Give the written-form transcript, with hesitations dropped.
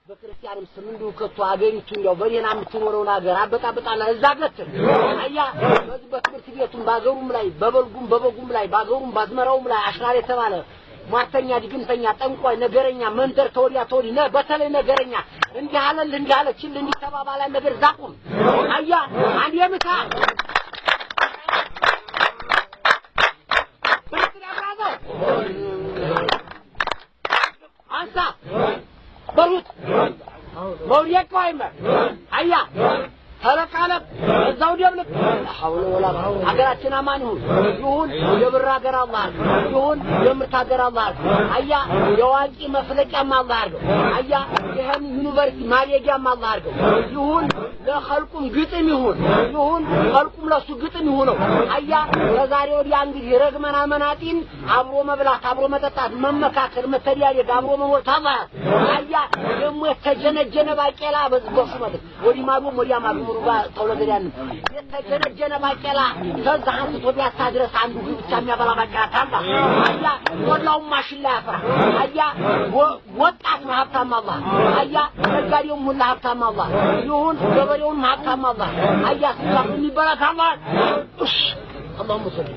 በክርስቲያንም ስም እንዲሁ ከቶ አገሪቱ እንዲያው በደህና የምትኖረውን ሀገር አበጣበጣላ እዛ ገትር አያ በዚህ በትምህርት ቤቱም በአገሩም ላይ በበልጉም በበጉም ላይ በአገሩም በአዝመራውም ላይ አሽራር የተባለ ሟርተኛ፣ ድግምተኛ፣ ጠንቋይ፣ ነገረኛ፣ መንደር ተወዲያ ተወዲህ በተለይ ነገረኛ እንዲህ አለልህ እንዲህ አለችልህ እንዲህ ተባባላ ነገር ዛቁም አያ አንድ የምታ አንሳ በሉት መውደቅ አይመ አያ ተለቃለቅ እዛው ደብልቅ ሐውለ ወላ ሀገራችን አማን ይሁን ይሁን የብር ሀገር አላህ ይሁን የምርት ሀገር አላህ አያ የዋቂ መፍለቂያም አላህ አድርገው አያ ይህን ዩኒቨርሲቲ ማደጊያም አላህ አድርገው ይሁን ለኸልቁም ግጥም ይሁን ይሁን ኸልቁም ለሱ ግጥም ይሁነው አያ ከዛሬ ወዲያ እንግዲህ ረግመና መናጢን አብሮ መብላት አብሮ መጠጣት መመካከር መተዳደግ አብሮ መኖር ታላህ አያ ደግሞ የተጀነጀነ ባቄላ በዝበሱ ማለት ወዲህ ማዶም ወዲያ ማዶ ሩባ ተውለገዳን የተጀነጀነ ባቄላ ከዛ አንስቶ ቢያሳ ድረስ አንዱ ብቻ የሚያበላ ባቄላ ታላ አያ ወላው ማሽላ ያፍራ አያ ወጣት ነው ሀብታም አላህ አያ ነጋዴውም ሁላ ሀብታም አላህ ይሁን ገበሬውም ሀብታም አላህ አያ ስጋ የሚበላ ታላ እሺ اللهم صل